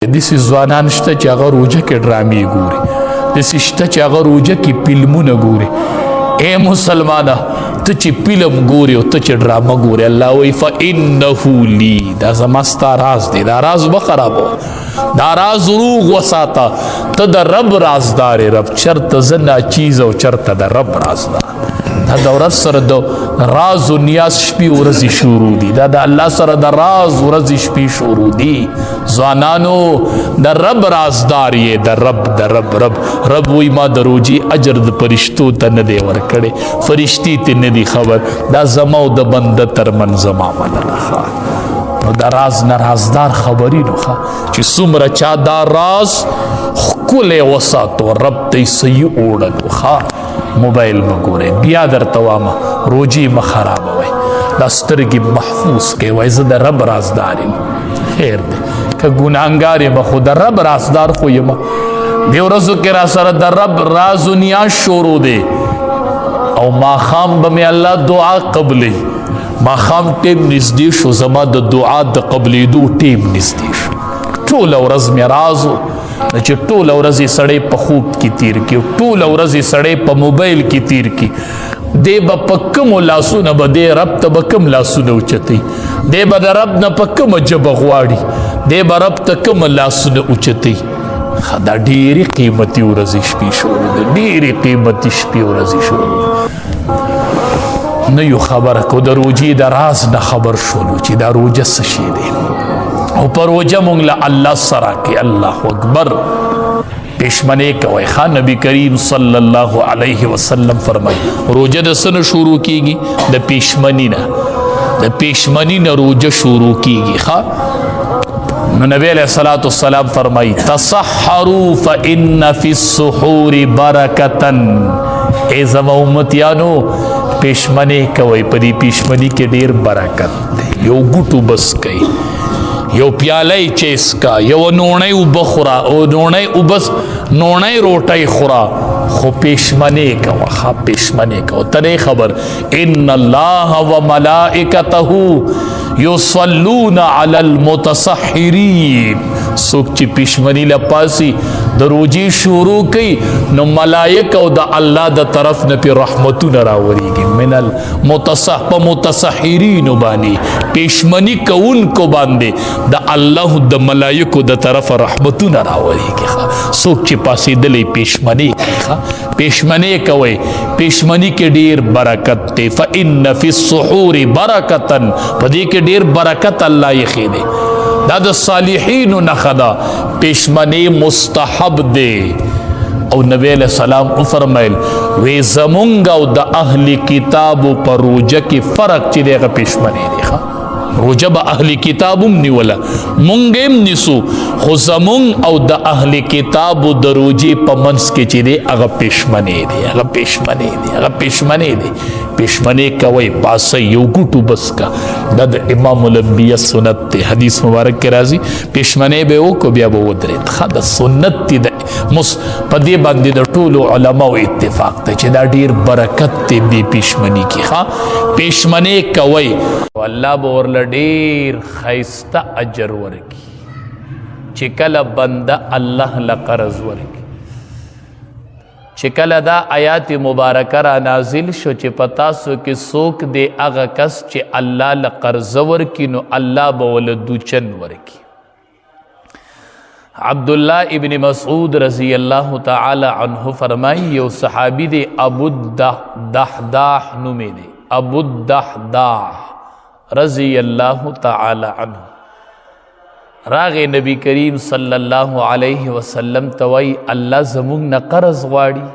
داسې ځوانان شته چې هغه روژه کې ډرامې ګوري، داسې شته چې هغه روژه کې فلمونه ګوري. اے مسلمانه، ته چې فلم ګوري او ته چې ډرامه ګوري، الله وایي فإنه لي، دا زما ستا راز دی، دا راز مه خرابوه، دا راز روغ وساته. ته د رب رازدار یې، رب چرته زه ناچیز او چرته د رب رازدار. دا د ورځ سره د راز و نیاز شپې ورځې شروع دي، دا د الله سره د راز ورځې شپې شروع دي. ځوانانو، د رب رازدار یې، د رب د رب رب رب وی ما د روجي اجر د فرشتو ته نه دی ورکړی، فرشتي ته نه دی خبر، دا زما او د بنده تر منځ معامله ده. نو د راز نه رازدار خبري نو ښه چې څومره چا دا راز ښکلی وساتو، رب ته یې صحیح اوړلو. ښه موبایل مه ګورئ، بیا درته وامه روجې مه خرابوئ، دا سترګې محفوظ کړئ، وایي زه د رب رازدار یم. خیر دی که ګناهګار یم خو د رب رازدار خو یم. دې ورځو کې را سره د رب راز و نیاز شروع دی، او ماښام به مې الله دعا قبلوي. ماښام ټیم نږدې شو، زما د دعا د قبلېدو ټیم نږدې شو. ټوله ورځ مې راز و، چې ټوله ورځ یې سړی په خوب کې تیر کړي، ټوله ورځ یې سړی په موبایل کې تیر کړي، دی به په کومو لاسونه به دی رب ته به کوم لاسونه اوچتوي، دی به د رب نه په کومه ژبه غواړي، دی به رب ته کوم لاسونه اوچتوي. دا ډېرې قیمتي ورځې شپې شروع دي، ډېرې قیمتي شپې ورځې شروع دي. نه یو خبره کو د روجې د راز نه خبر شولو چې دا روجه څه شی دی، او پر روجه مونږ له الله سره کې. الله اکبر، پښمنه کوي. خان نبی کریم صلی الله علیه وسلم فرمای روجه د سن شروع کیږي، د پښمنی نه، د پښمنی نه روجه شروع کیږي. ښا نو نبی علیہ الصلوۃ والسلام فرمای تصحروا فإن فی السحور برکتا. ای زما امتیانو، پښمنه کوي، په دې پښمنی کې ډیر برکت دی. یو ګټو بس کوي، یو پیاله چیس کا، یو نوڼی وبخورا، او نوڼی وبس، نوڼی روټۍ خورا، خو پښمنه کوه. ښه پښمنه کوه، ته نه خبر ان الله وملائکته یصلون علی المتصحرین. څوک چې پښمنی لپاسي د روجي شروع کوي، نو ملائک او د الله د طرف نه پی رحمتونه راوريږي. من المتصح په متصحرین باندې، پښمنی کوونکو باندې د الله د ملائکو د طرف رحمتونه راوريږي. څوک چې پاسېدلې پښمنی کوي، پښمنی کوي، پښمنی کې ډیر برکت دی. فإن فی السحور برکتا، په دې کې ډیر برکت الله یې خې دی. دا د صالحینو نښه ده، پښمنی مستحب دی. او نبی علیہ السلام وفرمایل وی زمونږ او د اهل کتابو پر روژه کې فرق چې دی هغه پښمنی دی. ښه روژه به اهل کتاب هم نیوله، مونږ هم نیسو، خو زمونږ او د اهل کتابو د روژې په منځ کې چې دی هغه پښمنی دی، هغه پښمنی دی، هغه پښمنی دی. پښمنی کوئ، پاسئ، یو ګوټو بس کا. دا د امام الانبیاء سنت دی، حدیث مبارک کې راځي پښمنی به وکړو بیا به ودرېد. ښه د سنت دی، د په دې باندې د ټولو علماو اتفاق دی چې دا ډیر برکت دی دې پښمنی کې. ښه پښمنی کوئ، الله به ورله ډیر ښایسته اجر ورکړي چې کله بنده الله له قرض ورکړي. چې کله دا آیات مبارکه را نازل شو چې په تاسو کې څوک دی هغه کس چې الله له قرض ورکړي، نو الله به ورله دوچن ورکړي. عبدالله ابن مسعود رضی الله تعالی عنه فرمایي یو صحابي دی ابو الدحداح نومې دی، ابو الدحداح رضی الله تعالی عنه، راغی نبی کریم صلی الله علیه وسلم ته وایي الله زمونږ نه قرض غواړي،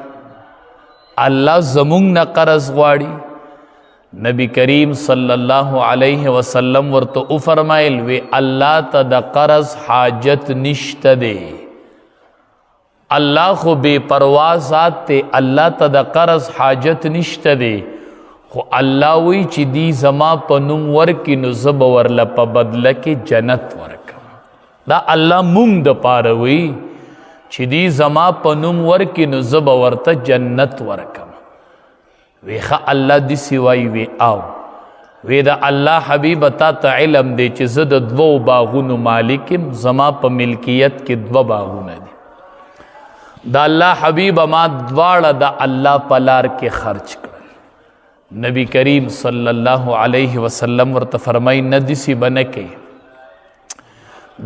الله زمونږ نه قرض غواړي. نبی کریم صلی الله علیه وسلم ورته وفرمایل وی الله ته د قرض حاجت نشته دی، الله خو بے پروا ذات دی، الله ته د قرض حاجت نشته دی، خو الله وی چې دی زما په نوم ورکي نو زه به ورله په بدله کې جنت ورکم. دا الله مونږ د پاره وی چې دی زما په نوم ورکي نو زه به ورته جنت ورکم. وی ښه الله دسې وایي، وی او وی دا الله حبیب تا ته علم دی چې زه د دوو باغونو مالک یم، زما په ملکیت کې دوه باغونه دي. دا الله حبیب ما دواړه د الله په لار کې خرج کړل. نبی کریم صلی الله علیه وسلم ورته فرمایي نه داسې به نه کوي،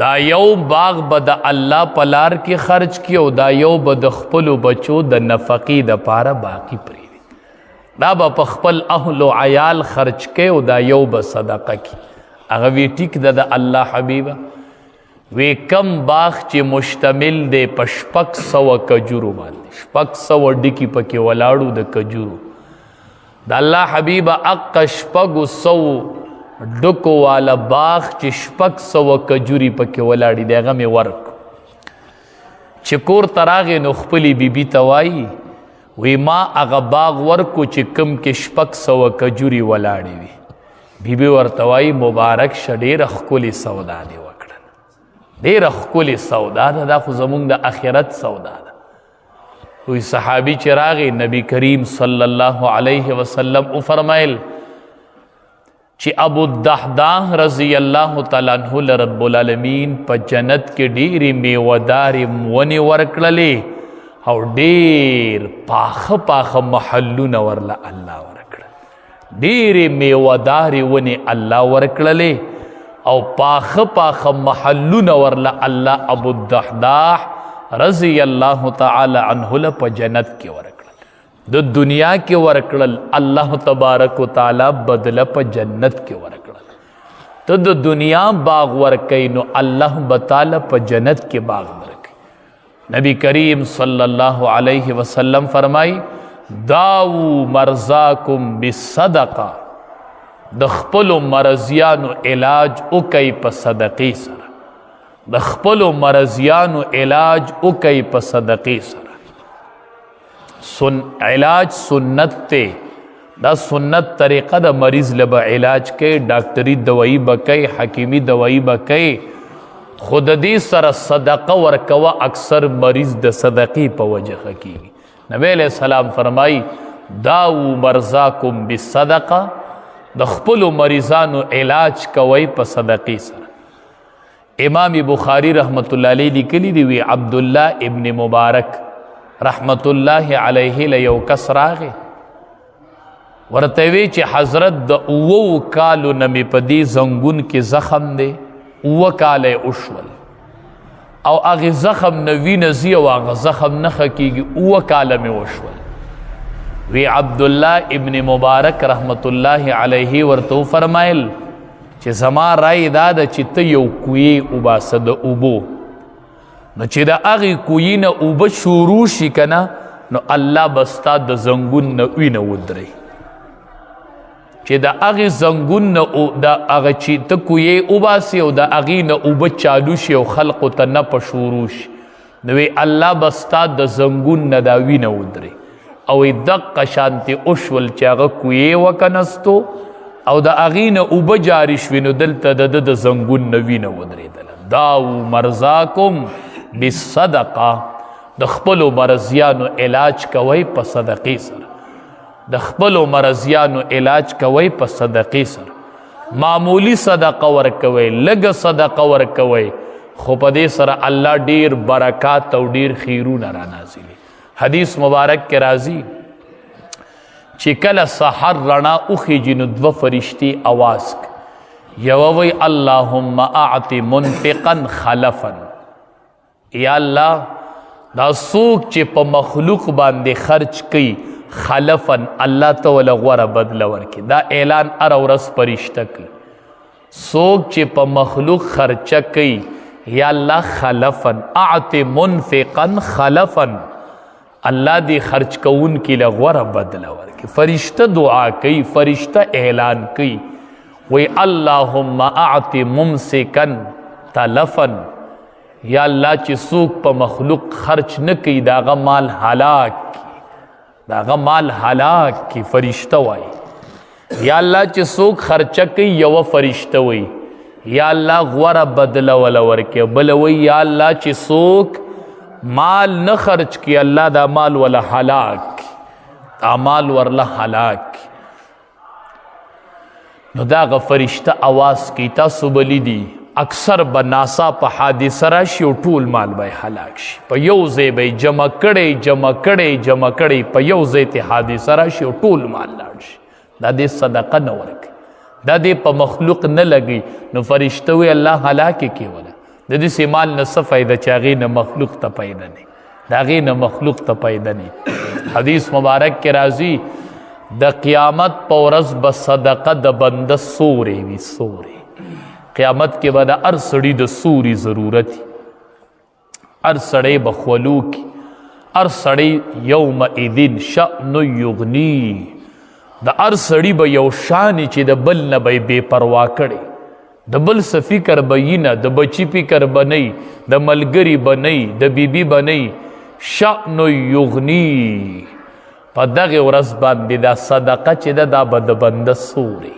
دا یو باغ به د الله په لار کې خرج کړي او دا یو به د خپلو بچو د نفقې دپاره باقي پرېږدي. دا به په خپل اهل و عیال خرج کوي او دا یو به صدقه کړي. هغه وی ټیک ده د الله حبیبه، وی کم باغ چې مشتمل دی په 600 کجورو باندې، 600 ډکي پکې ولاړو د کجورو، د الله حبیبه اقه 600 ډکو والا باغ چې 600 کجوري پکې ولاړې دی، هغه مې ورک. چې کور ته راغی نو خپلې بیبي ته وایي وی ما هغه باغ ورکو چې کم کې 600 کجوري ولاړې وي. بیبي ورته وایي مبارک شه، ډېره ښکلې سودا دې وکړه، ډېره ښکلې سودا ده، دا خو زمونږ د آخرت سودا ده. وی صحابي چې راغی نبی کریم صلی الله علیه وسلم وفرمایل چې ابو الدحداح رضی الله تعالی عنہ له رب العالمین په جنت کې ډېرې میوهدارې ونې ورکړلې او ډېر پاخه پاخه محلونه ورله الله ورکړل، ډېرې میوهدارې ونې الله ورکړلې او پاخه پاخه محلونه ورله الله ابو الدحداح رضی الله تعالی عنه له په جنت کې ورکړل، د دنیا کې ورکړل، الله تبارک و تعالی بدله په جنت کې ورکړل. ته د دنیا باغ ورکوي نو الله به تعالی په جنت کې باغ درکوي. نبی کریم صلی الله علیه وسلم فرمای داو مرزاکم بالصدقه، د خپلو مرضیانو علاج وکئ په صدقې سره، د خپلو مرضیانو علاج وکئ په صدقې سره. علاج سنت ته، دا سنت طریقه د مریض له به علاج کوي، ډاکټري دوایی به کوي، حکیمي دوایی به کوي، خو د دې سره صدقه ورکوه. اکثر مریض د صدقې په وجه ښه کېږي. نبی علیہ السلام فرمایي داو مرضاکم بالصدقه، د خپلو مریضانو علاج کوئ په صدقې سره. امام بخاری رحمت الله علیه لیکلی دی وی عبدالله ابن مبارک رحمت الله علیه له یو کس راغی ورته وی چې حضرت د 9 کالو نه مې په دې زنګون کې زخم دی، 9 کاله یې وشول او هغې زخم نه وینه ځي او هغه زخم نه ښه کېږي، 9 کاله مې وشول. وی عبدالله ابن مبارک رحمت الله علیه ورته وفرمایل چې زما رای دا ده چې ته یو کوی وباسه د اوبو، نو چې د هغې کویي نه اوبه شروع شي که نه نو الله به ستا د زنګون نه وینه ودروي. چې د هغې زنګون نه د هغه چې ته کویې وباسې او د هغې نه اوبه چالو شي او خلقو ته نه په شروع شي، نو وی الله به ستا د زنګون نه دا وینه ودروي. او وی دقه شانتې وشول چې هغه کویې وکنستو او د هغې نه اوبه جاري شوې، نو دلته د ده د زنګون نه وینه ودرېدله. داو مرضاکم بالصدقه، د خپلو مرضیانو علاج کوئ په صدقې سره، د خپلو مرضیانو علاج کوئ په صدقې سره. معمولی صدقه ورکوئ، لږه صدقه ورکوئ، خو په دې سره الله ډیر برکات او ډیر خیرونه را نازلوي. حدیث مبارک کې راځي چې کله سحر رڼا وخیږي نو دوه فرشتې اواز کوي، یوه وایي اللهم اعط منفقا خلفا، یا الله دا څوک چې په مخلوق باندې خرج کوي خلفا، الله ته وله غوره بدله ورکړي. دا اعلان هره ورځ فرشته کوي، څوک چې په مخلوق خرچه کوي یا الله خلفا، اعط منفقا خلفا، الله دې خرج کوونکي له غوره بدله ورکړي. فرشته دعا کوي، فرشته اعلان کوي، وی اللهم اعط ممسکا تلفا، یا الله چې څوک په مخلوق خرج نه کوي د هغه مال هلاک کړي، د هغه مال هلاک کړي. فرشته وایي یا الله چې څوک خرچه کوي، یوه فرشته وایي یا الله غوره بدله وله ورکړي، بله وایي یا الله چې څوک مال نه خرج کړي الله دا مال وله هلاک کړي، دا مال ورله هلاک کړي. نو دا غ فرشته اواز کی، تاسو بلی دی اکثر به ناسا په حادثه راشي او ټول مال به هلاک شي. په یو ځای به جمع کړي جمع کړي جمع کړي، په یو ځای ته حادثه راشي او ټول مال لاړ شي. دا دې صدقه نه ورکي، دا دې په مخلوق نه لګي. نو فرشته وی الله هلاک کی ولا د دې سه مال نه څه فائدہ چې هغې نه مخلوق ته پیدا نه، د هغې نه مخلوق ته پیدا نه. حدیث مبارک کې راځي د قیامت په ورځ به صدقه د بنده سورې وي، سورې. قیامت کې به د هر سړي د سوري ضرورت وي، هر سړی به خولو کي، هر سړی یومئذ شأن یغنی، د هر سړي به یو شان چې د بل نه به یې بې پروا کړي، د بل څه فکر به یې نه، د بچي فکر به نه، د ملګري به نه، د بیبي به نه. شأن یغنی، په دغې ورځ باندې دا صدقه چې ده دا به د بنده سوري،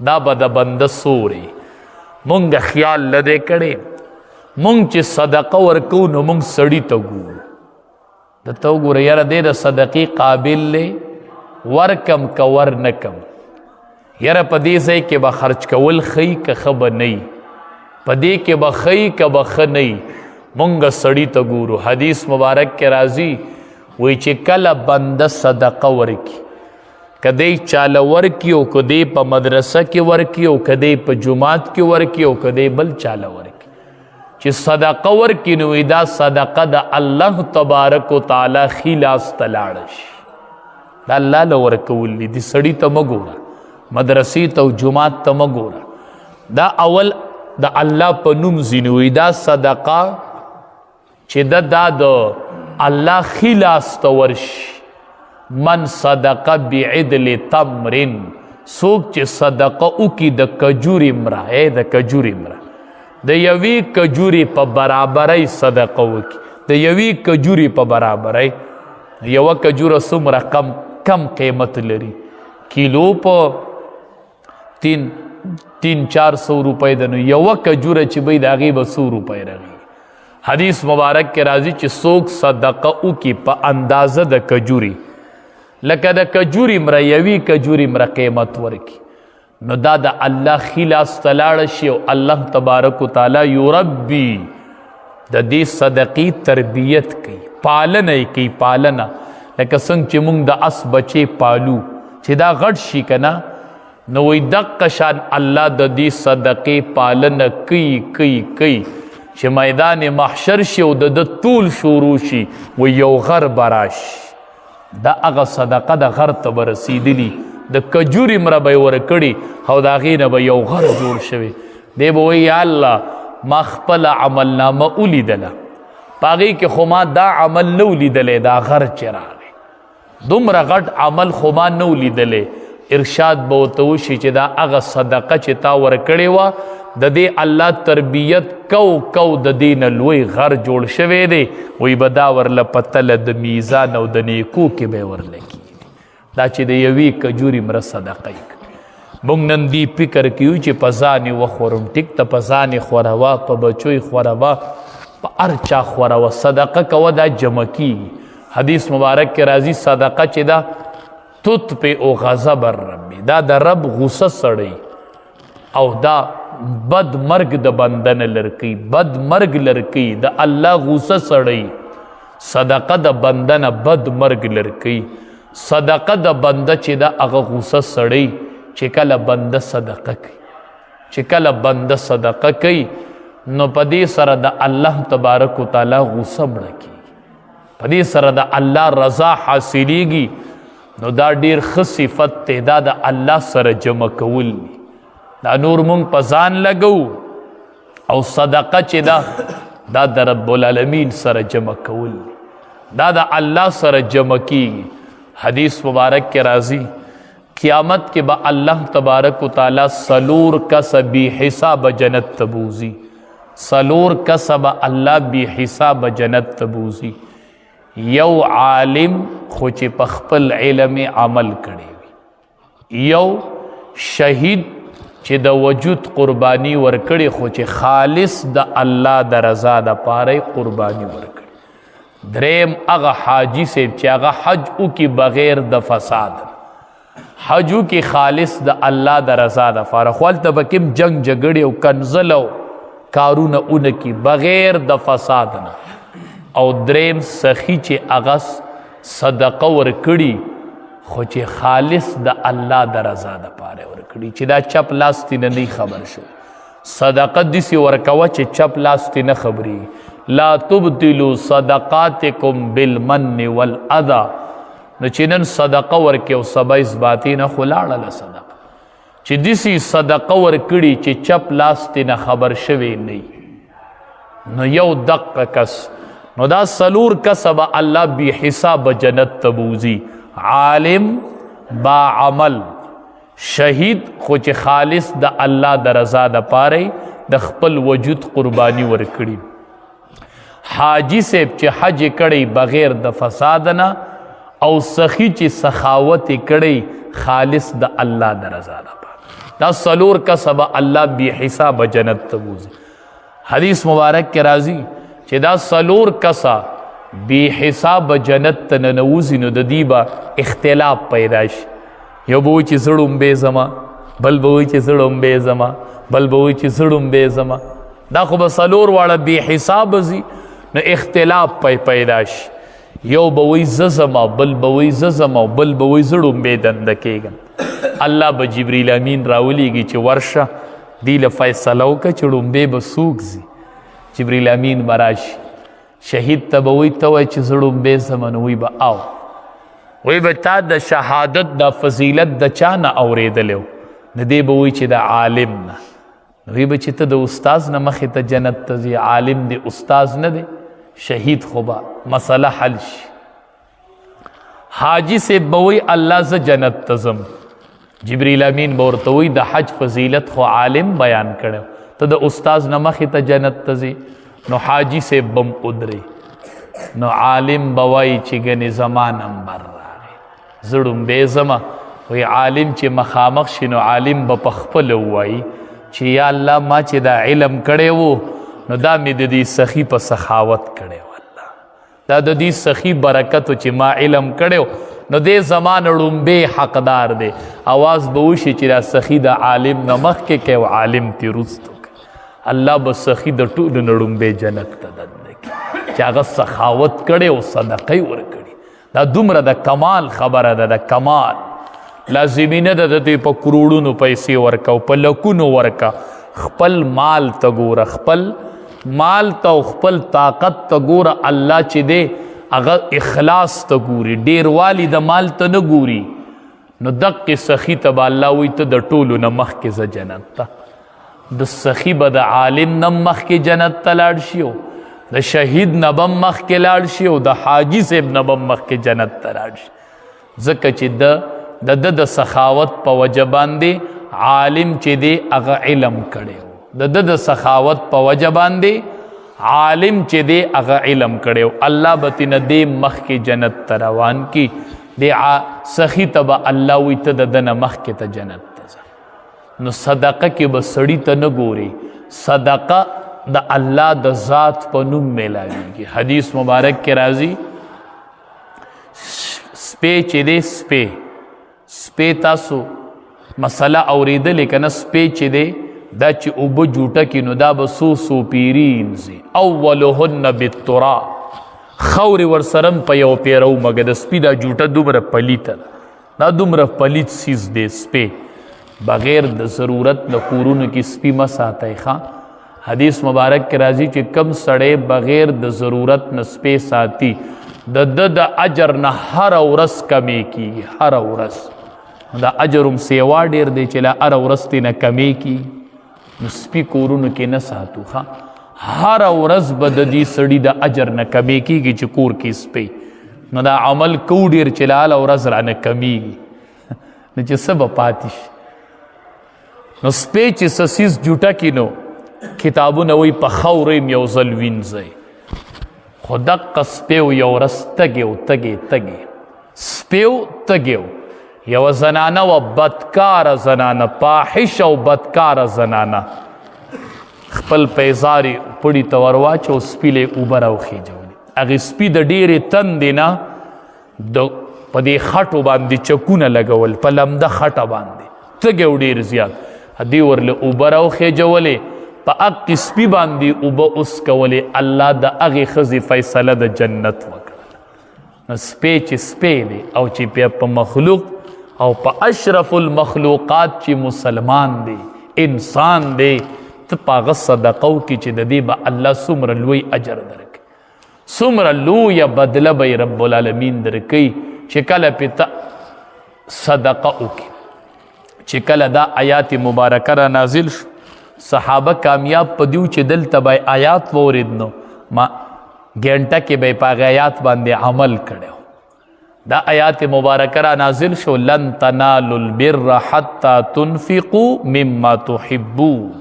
دا به د بنده سوري. مونږ خیال نه دی کړی، مونږ چې صدقه ورکوو نو مونږ سړي ته ګورو، ده ته وګوره یاره دی د صدقې قابل دی، ورکم که ور نه کم، یاره په دې ځای کې به خرج کول ښه وي که ښه به نه وي، په دې کې به ښه وي که به ښه نه وي. مونږ سړي ته ګورو. حدیث مبارک کې راځي وایي چې کله بنده صدقه ورکي، که دی چاله ورکي او که دی په مدرسه کې ورکي او که دی په جومات کې ورکي او که دی بل چاله ورکي، چې صدقه ورکي نو دا صدقه د الله تبارک و تعالی ښي لاس ته لاړه شي. دا الله له ورکول دي، دې سړي ته مه ګوره، مدرسې ته او جومات ته مه ګوره، دا اول د الله په نوم ځینې وایي دا صدقه چې ده دا د الله ښي لاس ته ورشي. من صدقه بعدل تمر، څوک چې صدقه وکړي د کجورې مره، ای د کجورې مره، د یوې کجورې په برابرۍ صدقه وکړي، د یوې کجورې په برابرۍ. یوه کجوره څومره کم قیمت لري، کیلو په تین چار سو روپۍ ده، نو یوه کجوره چې به د هغې به څو روپۍ راغلي. حدیث مبارک کې راځي چې څوک صدقه وکړي په اندازه د کجوري، لکه د کجوري مره، یوې کجوري مره قیمت ورکړي، نو دا د الله ښي لاس ته لاړه شي او الله تبارک و تعالی یربي د دې صدقې تربیت کوي، پالنه یې کوي، پالنه. لکه څنګه چې موږ د اس بچې پالو چې دا غټ شي که نه، نو وایي دقه شان الله د دې صدقې پالنه کوي کوي کوي چې میدان محشر شي او د ده طول شروع شي، وایي یو غر به راشي، دا هغه صدقه د غر ته به رسېدلي، د کجوري مره به یې ورکړي او د هغې نه به یو غر جوړ شوی. دی به وایي یا الله ما خپله عملنامه ولیدله، په هغې کې خو ما دا عمل نه و لیدلی، دا غر چې راغی دومره غټ عمل خو ما نه و لیدلی. ارشاد به ورته وشي چې دا هغه صدقه چې تا ورکړې وه د دې الله تربیت کو کو د دې نه لوی غر جوړ شوی دی، وایي به دا ورله په تله د میزان او د نیکو کې به یې ورله کېږي. دا چې د یوې کجوري مره صدقه یې کړې. موږ نن دې فکر کې یو چې په ځان یې وخورم، ټیک ته په ځان یې خوروه، په بچو یې خوروه، په هر چا خوروه، صدقه کوه، دا جمع کېږي. حدیث مبارک کې راځي صدقه چې ده تطفئ غضب الرب، دا د رب غصه سړی او دا بد مرګ د بنده نه لرکی، بد مرګ لرکی، د الله غصه سړی. صدقه د بنده نه بد مرګ لرکی، صدقه د بنده چې ده هغه غصه سړی چې کله بنده صدقه کوي، چې کله بنده صدقه کوي نو په دې سره د الله تبارک و تعالی غصه مړه کېږي، په دې سره د الله رضا حاصلېږي. نو دا ډیر ښه صفت دی، دا د الله سره جمع کول دي. دا نور مونږ په ځان لګو او صدقه چې ده دا د رب العالمین سره جمع کول دي، دا د الله سره جمع کیږي. حدیث مبارک کې راځي قیامت کې به الله تبارک و تعالی سلور کس بی حساب جنت ته بوزي، سلور کس به الله بی حساب جنت ته بوزي. یو عالم خو چې په خپل علم عمل کړی وي، یو شهید چې د وجود قرباني ورکړي خو چې خالص د الله د رضا د پاره قرباني ورکړي، دریم هغه حاجی صاحب چې هغه حج وکړي بغیر د فساد، حج وکړي خالص د الله د رضا دپاره، خو هلته به کوم جنګ جګړې او کنځل او کارونه ونه کړي بغیر د فساد نه. او دریم سخي چې هغه صدقه ورکړي خو چې خالص د الله د رضا دپاره ورکړي، چې دا چپ لاس تې نه نه خبر شو. صدقه داسې ورکوه چې چپ لاس تې نه خبري. لا تبطلوا صدقاتکم بالمن والاذى. نو چې نن صدقه ورکې او سبا اثباتې نه، خو لاړله صدقه. چې داسې صدقه ورکړي چې چپ لاس تې نه خبر شوی نه، نو یو دقه کس، نو دا څلور کسه به الله بې حسابه جنت ته بوځي. عالم با عمل، شهید خو چې خالص د الله د رضا دپاره د خپل وجود قرباني ورکړي، حاجي صاحب چې حج یې کړی بغیر د فساد نه، او سخي چې سخاوت یې کړی خالص د الله د رضا دپاره. دا څلور کسه به الله بې حسابه جنت ته بوځي. حدیث مبارک کې راځي چې دا څلور کسه بې حسابه جنت ته ننوځي، نو د دې به اختلاف پیدا شي. یو به وایي چې زه ړومبی ځمه، بل به وایي چې زه ړومبی ځمه، بل به وایي چې زه ړومبی ځمه. دا خو به څلور واړه بې حسابه ځي، نو اختلاف پیدا شي. یو به وایي زه ځمه، بل به وایي زه ځمه، او بل به وایي زه ړومبی دنده کېږم. الله به جبریل امین راولیږي چې ورشه دې له فیصله وکړه چې ړومبی به څوک ځي. جبریل امین به راشي، شهید ته به وایي ته وایي چې زه ړومبی ځمه، نو وایي به او وایي به تا د شهادت د فضیلت د چا نه اورېدلی و؟ نو دی به وایي چې د عالم نه. نو وایي به چې ته د استاذ نه مخې ته جنت ته ځې، عالم دی استاذ نه دی، شهید خو به مسله حل شي. حاجي صاحب به وایي الله زه جنت ته ځم. جبریل امین به ورته وایي د حج فضیلت خو عالم بیان کړی، ته د استاذ نه مخې ته جنت ته ځې. نو حاجي صاحب به هم ودرې، نو عالم به وایي چې ګنې زما نمبر راغی، زه ړومبی ځمه. وایي عالم چې مخامخ شي نو عالم به په خپله ووایي چې یا الله ما چې دا علم کړی و نو دا مې د دې سخي په سخاوت کړی و، الله دا د دې سخي برکت و چې ما علم کړی و، نو دې زما نه ړومبی حقدار دی. اواز به وشي چې دا سخي د عالم نه مخکې کوي او عالم ترې وروسته کوي. الله به سخي د ټولو نه ړومبی جنت ته دننه کړي چې هغه سخاوت کړی او صدقه یې ورکړي. دا دومره د کمال خبره ده، د کمال لازمي نه ده د دې په کروړونو پیسې ورکه او په لکونو ورکه. خپل مال ته ګوره، خپل مال ته او خپل طاقت ته ګوره. الله چې دی هغه اخلاص ته ګوري، ډیروالی د مال ته نه ګوري. نو دقې سخي ته به الله وایي ته د ټولو نه مخکې ځه جنت ته. د سخي به د عالم نه مخکې جنت ته لاړ شي، او د شهید نه به مخکې لاړ شي، او د حاجي صاحب نه به مخکې جنت ته لاړ شي. ځکه چې د ده د سخاوت په وجه باندې عالم چې دی هغه علم کړی و، د ده د سخاوت په وجه باندې عالم چې دی هغه علم کړی و. الله به ترې نه دې مخکې جنت ته روان کړي. دې سخي ته به الله وایي ته د ده نه مخکې ته جنت ته ځه. نو صدقه کې به سړي ته نه ګوري، صدقه د الله د ذات په نوم میلاویږي. حدیث مبارک کې راځي سپی چې دی، سپی سپی تاسو مسله اورېدلې که نه؟ سپی چې دی دا چې اوبه جوټه کړي نو دا به څو څو پیرې اینځي. اولهن بالترا، خاورې ورسره هم په یو پیره ومږه. د سپي دا جوټه دومره پلیته ده، دا دومره پلیت څیز دی سپی. بغیر د ضرورت له کورونو کې سپي مه ساتئ. ښه حدیث مبارک کې راځي چې کم سړی بغیر د ضرورت نه سپی ساتي د ده د اجر نه هره ورځ کمې کېږي، هره ورځ. دا اجر هم سیوا ډېر دی چې له هره ورځ ترې نه کمې کېږي. نو سپي کورونو کې نه ساتو. ښه هره ورځ به د دې سړي د اجر نه کمې کېږي چې کور کې سپی. نو دا عمل کو ډېر چې له هره ورځ رانه کمېږي، نو چې څه به پاتې شي. نو سپی چې څه څیز جوټه کړي نو کتابونه وایي په خاوره یې یو ځل وینځئ. خو دقه سپی و یو ورځ تږی و، تږی تږی سپی و، تږی و. یوه زنانه وه، بدکاره زنانه، فاحشه او بدکاره زنانه، خپل پیزار یې پړي ته ور واچو، سپي له یې اوبه راوخېجولې. هغې سپي د ډېرې تندې نه د په دې خټو باندې چکونه لګول، په لمده خټه باندې تږی و ډېر زیات، دې ورله اوبه راوخېجولې، په هغې سپي باندې اوبه وڅکولې. الله د هغې ښځې فیصله د جنت وکړه. نو سپی چې سپی دی او چې بیا په مخلوق او په اشرف المخلوقات چې مسلمان دی، انسان دی، ته په هغه صدقه وکړي چې د دې به الله څومره لوی اجر درکړي، څومره لویه بدله به یې رب العالمین درکوي چې کله پې ته صدقه وکړي. چې کله دا آیات مبارکه را نازل شو، صحابه کامیاب په دیو چې دلته به آیات واورېد، نو ما ګنټه کې به په هغه آیات باندې عمل کړی. دا آیات مبارکه را نازل شو، لن تنالوا البر حتی تنفقوا مما تحبون،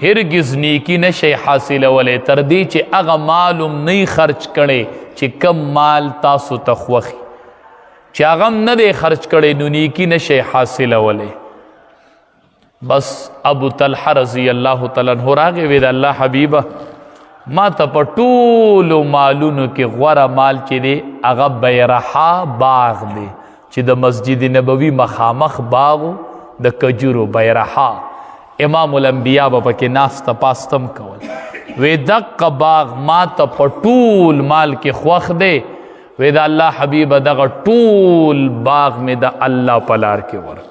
هرگز نیکی نشي حاصلولی تر دې چې هغه مال هم نه خرج کړی چې کم مال تاسو ته خوښي، چې هغه هم نه دی خرج کړی نو نیکی نشي حاصلولی. بس ابو طلحه رضی الله تعالی عنہ راغی، وی د الله حبیبه ما ته په ټولو مالونو کې غوره مال چې دی هغه بیرحا باغ دی، چې د مسجد نبوي مخامخ باغ د کجورو بیرحا، امام الانبیا به پکې ناسته پاستم کول. وی دقه باغ ما ته په ټول مال کې خوښ دی. وی د الله حبیبه دغه ټول باغ مې د الله په لار کې ورکړ.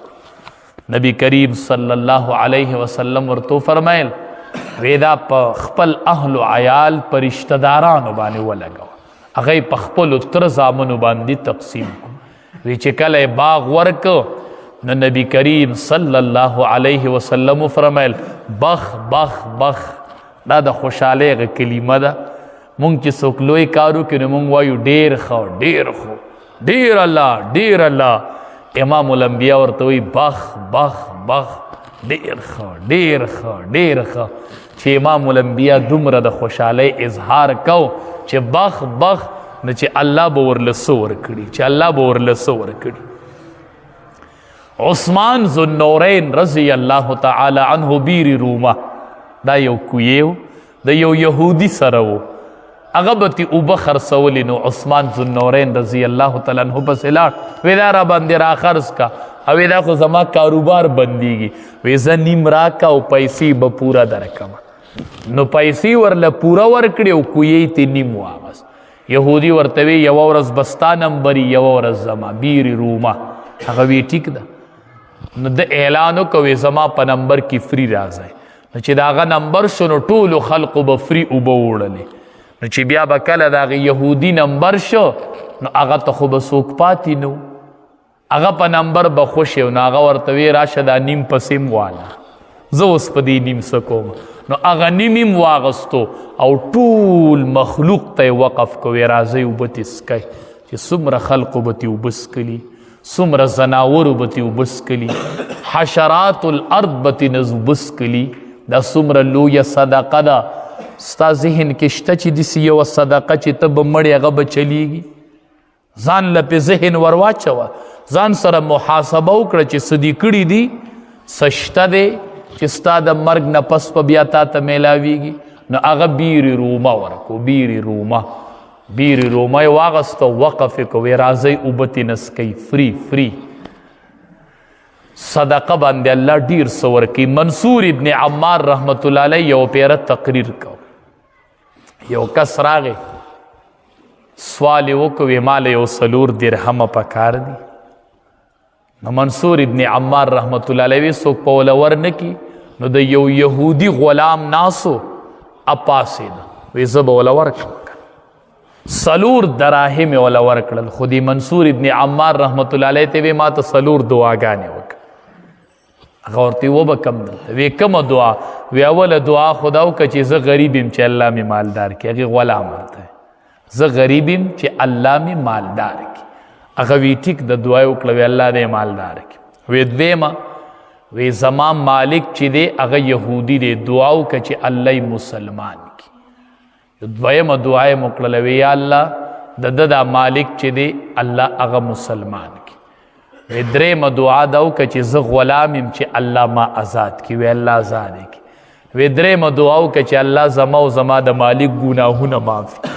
نبی کریم صلی الله علیه وسلم ورته فرمایل، وی دا په خپل اهل و عیال پر رشتہ دارانو باندې ولګوه، هغه یې په خپلو تره زامنو باندې تقسیم کړو. وی چې کله یې باغ ورکړ نو نبی کریم صلی الله علیه وسلم فرمایل، بخ بخ بخ. دا د خوشحالۍ هغه کلمه ده. مونږ چې څوک لوی کار وکړي نو مونږ وایو ډېر ښه، ډېر ښه، ډېر الله، ډېر الله. امام الانبیا ورته وایي بخ بخ بخ، ډېر ښه، ډېر ښه، ډېر ښه. چې امام الانبیا دومره د خوشحالۍ اظهار کو چې بخ بخ، نو چې الله به ورله څه ورکړي، چې الله به ورله څه ورکړي. عثمان ذوالنورین رضی الله تعالی عنه بیری رومه، دا یو کویو د یو یهودي سره و، هغه به ترې اوبه خرڅولې. نو عثمان ذوالنورین رضی الله تعالی عنه پسې لاړ، وی دا را باندې را خرڅ کا، او وی دا خو زما کاروبار بندیږي، وی زه نیم راکه او پیسې به پوره درکم. نو پیسې ورله پوره ورکړې او کویې ترې نیم واغست. یهودي ورته وی یوه ورځ به ستا نمبري، یوه ورځ زما، بیرې رومه. هغه وی ټیک ده. نو د اعلان وکړ، وی زما په نمبر کې فري راځئ. نو چې د هغه نمبر شو نو ټولو خلقو به فري اوبه وړلې. نو چې بیا به کله د هغه یهودي نمبر شو نو هغه ته خو به څوک پاتې نه و، هغه په نمبر به خوشې و. نو هغه ورته وی راشه دا نیم پسې م واله، زه اوس په دې نیم څه کوم. نو هغه نیم یې واغستو او ټول مخلوق ته یې وقف کړ، وی راځئ اوبه ترې څکئ. چې څومره خلقو به ترې اوبه څکلي، څومره ځناورو به ترې اوبه څکلي، حشرات الارض به ترې نه اوبه څکلي. دا څومره لویه صدقه ده. ستا ذهن کې شته چې داسې یوه صدقه چې ته به مړې هغه به چلیږي؟ ځان له پې ذهن ورواچوه، ځان سره محاسبه وکړه چې څه دې کړي دي، څه شته دی چې ستا د مرګ نه پس په بیا تا ته میلاویږي. نو هغه بیرې رومه ورکو، بیرې رومه، بیرې رومه یې واغسته، وقف یې کړو، وی راځئ اوبه ترې نه څکئ، فري فري. صدقه باندې الله ډیر څه ورکوي. منصور ابن عمار رحمت الله علیه یو پیره تقریر کو، یو کس راغی سوال یې وکړ، وی ما له یو څلور درهمه پکار دي. نو منصور ابن عمار رحمت الله علیه وی څوک په وله ور نه کي. نو د یو یهودي غلام ناسو اپاسېده، وی زه به وله ورکړم. څلور دراهم یې وله ورکړل. خو دې منصور ابن عمار رحمت الله علیه ته وی ما ته څلور دعاګانې وکړه. هغه ورته وی وبه کم درته. وی کومه دعا؟ وی اوله دعا خو دا وکړه چې زه غریب یم چې الله مې مالدار کړي. هغې غلام ورته وی زه غریب یم چې الله مې مالدار کړي. هغه وی ټیک د دعا یې وکړه، وی الله دې مالدار کړي. وی دویمه، وی زما مالک چې دی هغه یهودي دی، دعا وکړه چې الله یې مسلمان کړي. دویمه دعا یې وکړله، وی یا الله د ده دا مالک چې دی الله هغه مسلمان کړي. وی درېیمه دعا دا وکړه چې زه غلام یم چې الله ما آزاد کړي. وی الله آزاد کړي. وی درېیمه دعا وکړه چې الله زما او زما د مالک ګناهونه معاف کړي.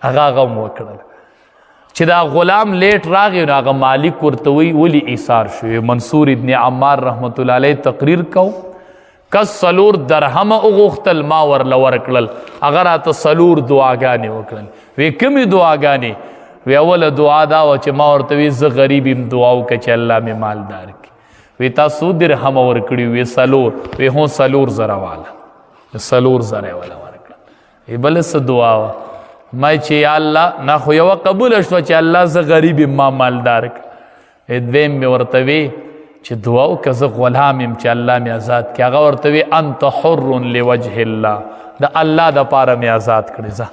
هغه هغه هم وکړله. چې دا غلام لیټ راغی نو هغه مالک ورته وی ولی ایثار شو. منصور ابن عمار رحمت الله علیه تقریر کو، کس سلور درهم وغوښتل، ما ورله ورکړل، هغه راته سلور دعاګانې وکړل. وی کومې دعاګانې؟ وی اوله دعا دا وه چې ما ورته وی زه غریب یم، دعا وکړه چې الله مې مالدار کړي. وی تاسو درهم ورکړي؟ وی سلور. وی هو 4000 والا، 4000 والا ورکړه. وی بله څه دعا وه؟ ما چې یا الله، نه خو یوه قبوله شوه چې الله زه غریب یم، ما مالدار کړه. دویم مې ورته وی چې دعا وکړه زه غلام یم چې الله مې آزاد کړي. هغه ورته وی انت حر لوجه الله، د الله دپاره مې آزاد کړې زه.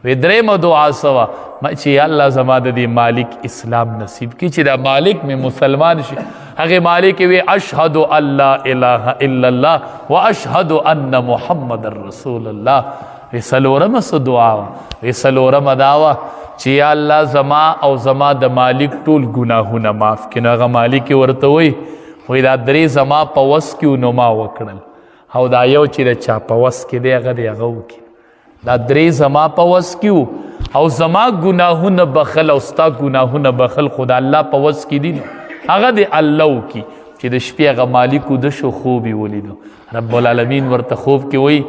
وی درېیمه دعا څه وه؟ ما چې یا الله زما د دې مالک اسلام نصیب کړي، چې دا مالک مې مسلمان شي. هغې مالک وی اشهد ان لا اله الا الله واشهد ان محمد رسول الله. وی څلورمه څه دعا وه؟ وی څلورمه دا وه چې یا الله زما او زما د مالک ټول ګناهونه معاف کړي. نو هغه مالک یې ورته وایي، وایي دا درې زما په وس کې وو نو ما وکړل، او دا یو چې د چا په وس کې دی هغه دې هغه وکړي. دا درې زما په وس کې وو او زما ګناهونه بخل او ستا ګناهونه بخل خو د الله په وس کې دي، نو هغه دې الله وکړي. چې د شپې هغه مالک وده شو، خوب یې ولیدو. رب العالمین ورته خوب کې وایي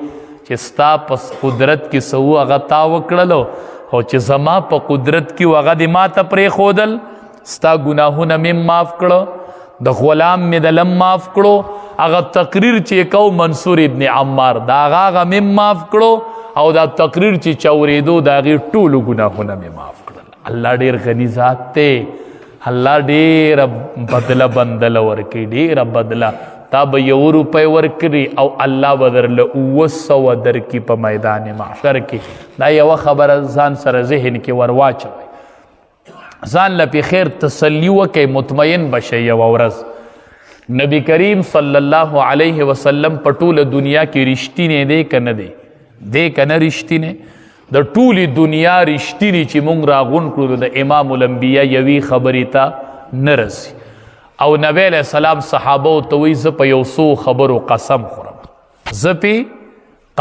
چې ستا په قدرت کې څه وو هغه تا وکړلو، او چې زما په قدرت کې وو هغه دې ما ته پرېښودل. ستا ګناهونه مې معاف کړو، د غلام مې د لم معاف کړو، هغه تقریر چې کو منصور ابن عمار دا هغه مې معاف کړو، او دا تقریر چې چا اورېدو د هغې ټولو ګناهونه مې معاف کړل. الله ډېر غني ذات دی، الله ډېره بدله بندله ورکوي، ډېره بدله. تا به یو روپۍ ورکړي او الله به درله 700 درکړي په میدان محشر کې. دا یوه خبره ځان سره ذهن کې ورواچوئ، ځان له پې خیر تسلي وکئ، مطمئن به شئ. یوه ورځ نبی کریم صلی الله علیه وسلم په ټوله دنیا کې رښتینی دی که نه دی؟ دی که نه رښتینی؟ د ټولې دنیا رښتینی چې مونږ راغونډ کړو د امام الانبیا یوې خبرې ته نه رسي. او نبی علیہ السلام صحابو ته وایي زه په یو څو خبرو قسم خورم، زه پې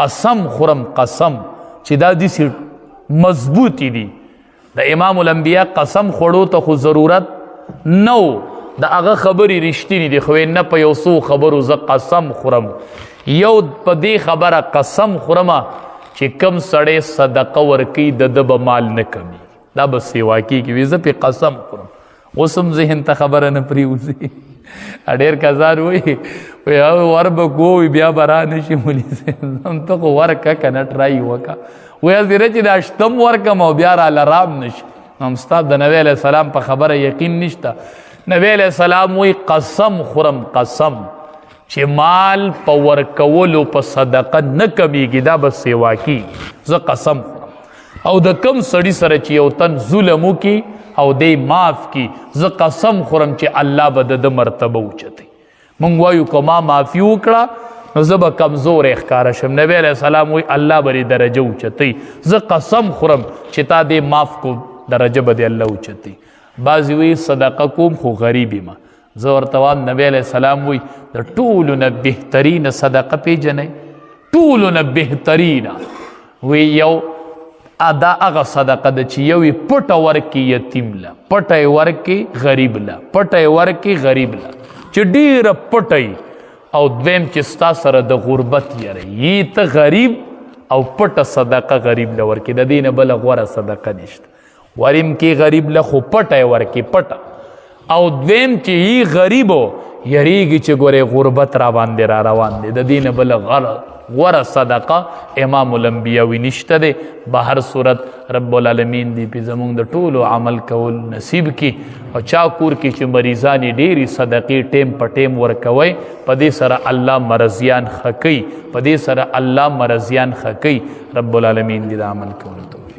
قسم خورم، قسم چې دا داسې مضبوطې دي. د امام الانبیا قسم خوړو ته خو ضرورت نه و، د هغه خبرې رښتینې دي، خو نه په یو څو خبرو زه قسم خورم. یو په دې خبره قسم خورم چې کم سړی صدقه ورکوي د ده به مال نه کمیږي، دا به سیوا کېږي. وي زه پې قسم خورم. اوس هم ذهن ته خبره نه پرېوځي. ډېر کسان وایي وایي ور به کوو، بیا به را نه شي مولوي صاحب، هم ته خو ورکه که نه ټرای وکړه. وایي هسې نه چې دا شتم ورکړم او بیا راله رام نه شي. نو هم ستا د نبی علیه السلام په خبره یقین نشته. نبی علیه السلام وایي قسم خورم، قسم چې مال په ورکولو په صدقه نه کمیږي، دا به سیوا کیږي. زه قسم خورم. او د کم سړي سره چې یو تن ظلم وکړي او دی معاف کړي، زه قسم خورم چې الله به د ده مرتبه اوچتوي. مونږ وایو که ما معافي وکړه نو زه به کمزوری ښکاره شم. نبی علیه السلام وایي الله به دې درجه اوچتوي. زه قسم خورم چې تا دې معاف کو، درجه به دې الله اوچتوي. بعضې وایي صدقه کوم خو غریب یم. زه ورته وایم نبی علیه السلام وایي د ټولو نه بهترینه صدقه پېژنئ، ټولو نه بهترینه وایي یو دا هغه صدقه ده چې یو یې پټه ورکړي یتیم له، پټه یې ورکړي غریب له، پټه یې ورکړي غریب له، چې ډېره پټه یي. او دویم چې ستا سره د غربت یره یي، ته غریب او پټه صدقه غریب له ورکړي، د دې نه بله غوره صدقه نشته. وریم کې غریب له خو پټه یې ورکړي، پټه. او دویم چې یي غریب یریږي چې ګورې غربت را باندې را روان دی، د دې نه بله غوره صدقه امام الانبیا وی نشته دی. به هر صورت رب العالمین دی پې زمونږ د ټولو عمل کول نصیب کی. او چا کور کې چې مریضانې ډېرې صدقې ټیم په ټیم ورکوي، په دې سره الله مرضیان ښه کوي، په دې سره الله مرضیان ښه کوي. رب العالمین دې د عمل کولو توفیق